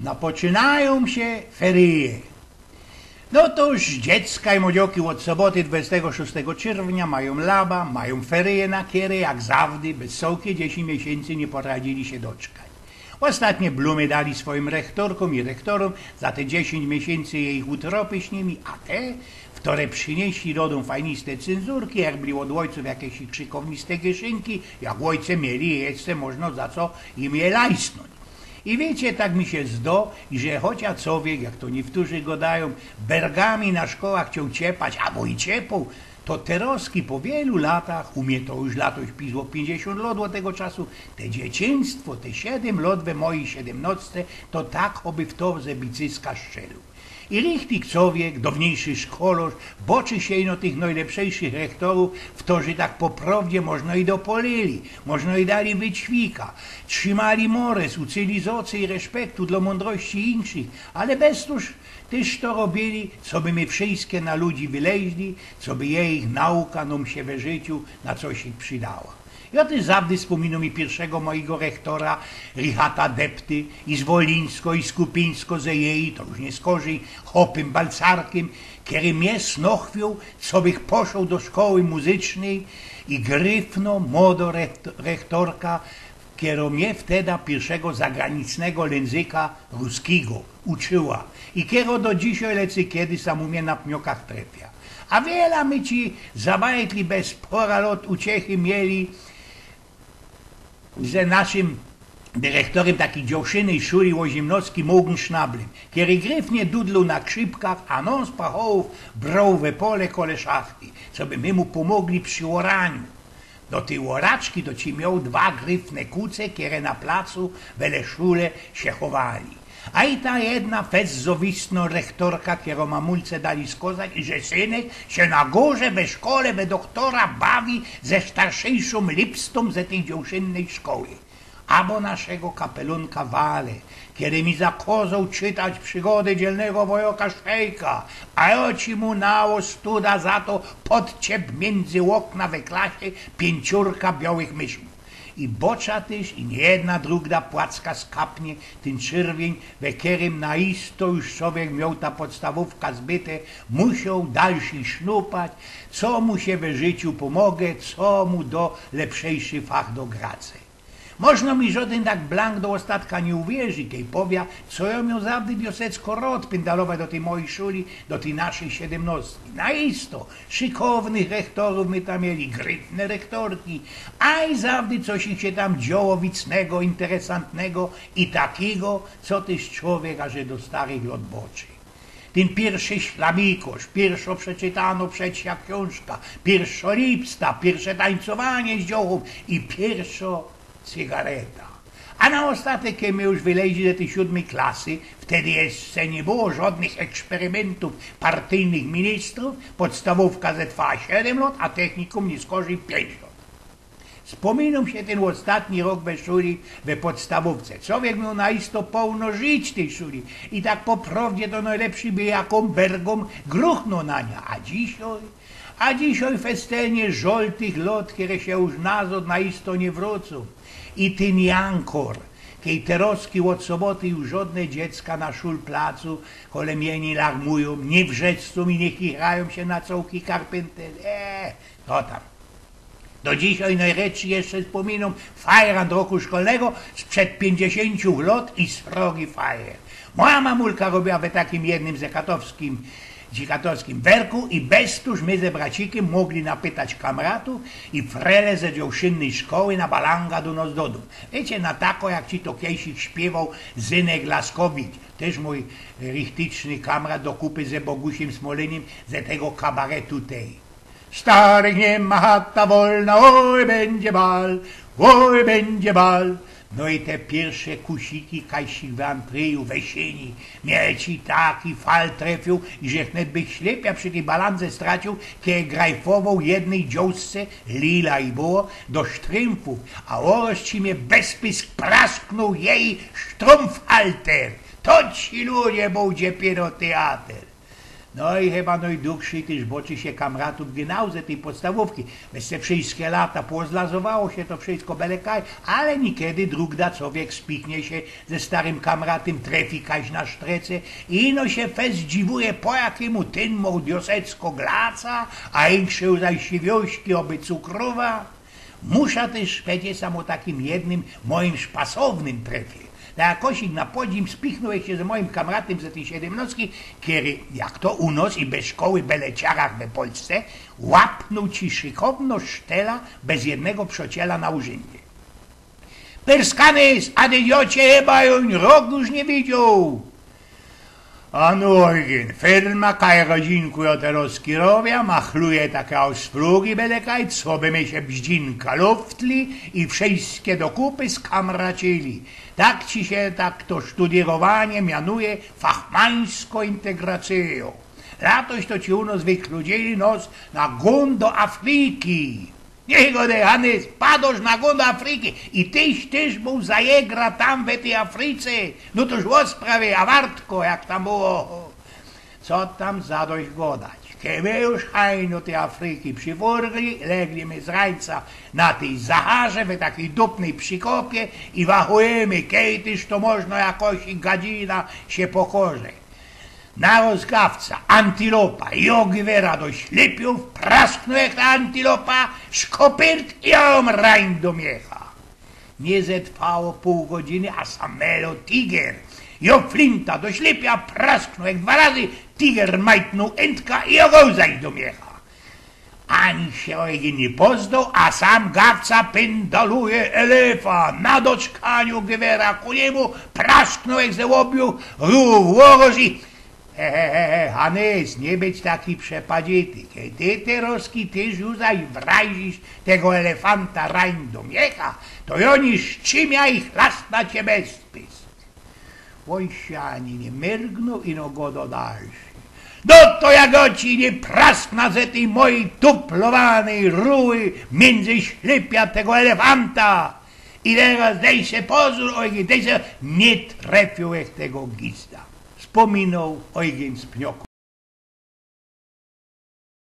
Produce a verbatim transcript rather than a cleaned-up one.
Napoczynajōm sie feryje. No to już dziecka i młodzioki ôd soboty dwudziestego szóstego czerwnia majōm laba, majōm feryje na kere, jak zawdy, bez cołkie dziesiyńć miesiyncy niy poradziyli sie doczkać. Ôstatnie blumy dali swojim rechtorkōm i rektorōm za te dziesiyńć miesiyncy jejich utropy z nimi, a te, wtore prziniyśli do dōm fajniste cynzurki, jak byli ôd ôjcōw jakeś krzykowniste gyszynki, jak ôjce mieli jeszcze, możno za co im je lajsnōńć. I wiycie, tak mi sie zdo, że chocia cowiek, jak to niyktōrzy godajōm, bergami na szkołach chcioł ciepać, abo i ciepōł, to terozki po wielu latach, u mie to już latoś piszło piyńćdziesiōnt lot ôd tego czasu, te dzieciństwo, te siedym lot we mojij siedymnostce, to tak, choby fto ze bicyska strzelił. I richtig cowiek, downiejszy szkołŏrz, boczy sie ino tych nojlepszych rechtorōw, ftorzy tak po prowdzie możno i dopolili, możno i dali wyćwika, trzimali mores, uczyli zocy i reszpektu dlŏ mōndrości inkszych, ale bez tōż tyż to robiyli, coby my wszyjske na ludzi wyleźli, coby jejich nauka nōm sie we życiu na coś przidała. Jŏ tyż zawdy spōminōm i piyrszego mojigo rechtora, Richata Depty, i z Wolińsko, i z Kupińsko, ze jeji, to już niy skorzij, chopym balcarkym, kery mie snochwiōł, cobych poszoł do szkoły muzycznyj, i gryfno młodŏ recht-, rechtorka, kerŏ mie wtedy piyrszego zagranicznego jynzyka ruskigo uczyła i kerŏ do dzisiej, le cy kedy sam u mie na pniokach trefia. A wiela my ci zabajtli bez pora lot uciechy mieli ze naszym dyrechtorym taki dziołszynyj szuli ôziymnostki Mogenschnablym, kery gryfnie dudlōł na krzypkach, a nōm z Pachowōw broł we pole kole szachty, coby my mu pōmogli przi ôraniu. Do tyj ôraczki to ci mioł dwa gryfne kuce, kere na placu wele szule sie chowali. A i ta jedna fest zowisnŏ rechtorka, kerŏ mamulce dali skŏzać, i że synek sie na gōrze we szkole we dochtora bawi ze starszyjszōm lipstōm ze tyj dziołszynnyj szkoły. Abo naszego kapelōnka Wale, kery mi zakŏzoł czytać przigody dzielnego wojoka Szwejka, a jŏ ci mu na ôstuda za to podciep miyndzy ôkna we klasie piyńciōrka biołych myszōw. I bocza tyż i niyjedna drugŏ płacka skapnie tyn czyrwiyń, we kerym na isto już cowiek mioł ta podstawōwka zbyte, musioł dalszyj sznupać, co mu sie we życiu pōmoże, co mu do lepszejszy fach do grace. Możno mi żŏdyn tak blank do ôstatka niy uwierzi, kej powiã, co jŏ mioł zawdy wiosecko rŏd pyndalować do tyj mojij szuli, do tyj naszyj siedymnostki. Na isto, szykownych rechtorōw my tam mieli, gryfne rechtorki, a i zawdy coś ich sie tam dzioło wicnego, interesantnego i takigo, co tyż cowiek aże do starych lot boczy. Tyn piyrszy ślamikŏrz, piyrszŏ przeczytanŏ przed sia ksiōnżka, piyrszŏ lipsta, piyrsze tańcowanie z dziołchōw i piyrszŏ cygareta. A na ôstatek, kej my już wyleźli ze tyj siōdmyj klasy, wtedy jeszcze niy było żŏdnych eksperymyntōw partyjnych ministrōw, podstawōwka zetrwała siedym lot, a technikōm niy skorzij piyńć lot. Spōminōm sie tyn ôstatni rok we szuli, we podstawōwce. Cowiek mioł na isto połno żyć tyj szuli. I tak po prowdzie to nojlepszy by jakōm bergōm gruchnōł na niã. A dzisiej? A dzisiej festelnie żol tych lot, kere sie już nazŏd na isto niy wrōcōm. I tyn jankor, kej terozki ôd soboty już żŏdne dziecka na szulplacu kole mie niy larmujōm, niy wrzeszczōm i niy chichrajōm sie na cołki karpyntel. Eee, to tam. Do dzisiej nojrydszy jeszcze spōminōm fajrant roku szkolnego sprzed piyńćdziesiyńciu lot i srogi fajer. Moja mamulka robiła we takim jednym zekatowskim, dzikatowskim werku i bez to już my ze bracikiym mogli napytać kamratōw i frele ze dziołszynnyj szkoły na balanga do nŏs do dōm. Wiycie, na tako, jak ci to kejsik śpiywoł Zynek Laskowicz, tyż mōj richticzny kamrat do kupy ze Bogusiym Smolinym ze tego kabaretu tej. Starych niy ma, chata wolna, oj, bydzie bal, oj, bydzie bal. No i te piyrsze kusiki, kajsik wyantryjōł we siyni, mie ci taki fal trefiōł, iże wnet bych ślepia przi tyj balandze straciōł, kej grajfowoł jednyj dziołsce, lila i było, do sztrymfōw, a ôroz ci mie bez pysk prasknōł jeji sztrōmfhalter. To ci, ludzie, bōł dopiyro teater. No i chyba nojdugszy tyż boczy sie kamratōw gynał ze tyj podstawōwki. Bez te wszyjske lata pōzlazowało sie to wszyjsko bele kaj, ale niykiedy drōg da cowiek spiknie sie ze starym kamratym, trefi kaś na sztrece i ino sie fest dziwuje, po jakymu tyn mōł diosecko glaca, a inkszyj zaś sie wiośki oby cukrowa. Musza tyż pedzieć sam ô takim jednym mojim szpasownym trefie. Na jakosik na podziyń spiknōł sie ze mojim kamratym ze tyj siedymnostki, kery, jak to u nos i bez szkoły bele ciarach we Polsce, łapnōł ci szykowno sztela bez jednego przociela na urzyndzie. Pyrskany z adydiocie, chyba jōń rok już niy widzioł. A no, Ojgyn, firma kaj rodzinkuje te rozkirowia, machluje take ausflugi bele kaj, co by my sie bździnka luftli i wszyjske do kupy skamracili. Tak ci sie tak to sztudyrowanie mianuje fachmańsko integracyjō. Latoś to ci u nos wykludzili nos na gōn do Afryki. Niy godej, Hanys, padosz na gōn do Afryki i tyś tyż bōł zajegra tam we tyj Afryce. No toż ô sprawie, a wartko, jak tam było. Co tam zadość godać. Kej my już hajno tyj Afryki przifurli, legli my z rańca na tyj Zaharze, we takij dupnyj przikopie i wachujymy, kej tyż to można jakoś i gadzina sie pokorze. Na rozgawca antilopa, jo gwiera do ślypiōw, prasknōł jak ta antilopa, szkopyrt i jōm rań do miecha. Niy zetwało pōł godziny, a sam melo tiger. Jo flinta do ślypia, prasknōł jak dwa razy, tiger majtnōł yntka i jo go zaś do miecha. Ani sie Ojgyn niy pozdoł, a sam gawca pyndaluje elefa, na doczkaniu gwiera ku niymu, prasknōł jak ze ôbiōw rōwōw ôroż i: He, he, he, he, Hanys, niy bydź taki przepadzity. Kej ty, ty roski, tyż już zaś wrazisz tego elefanta rań do miecha, to jo niy szczymia i chlastna cie bez pysk. Ôn sie ani niy myrgnōł, ino godo dalszy: No to ja go ci niy praskna ze tyj mojij tuplowanej ruły miyndzy ślypia tego elefanta. I teroz dej se pozōr, Ojgyn, dej se, niy trefiōł jak tego gizda. Spōminōł Ojgyn z Pniokōw.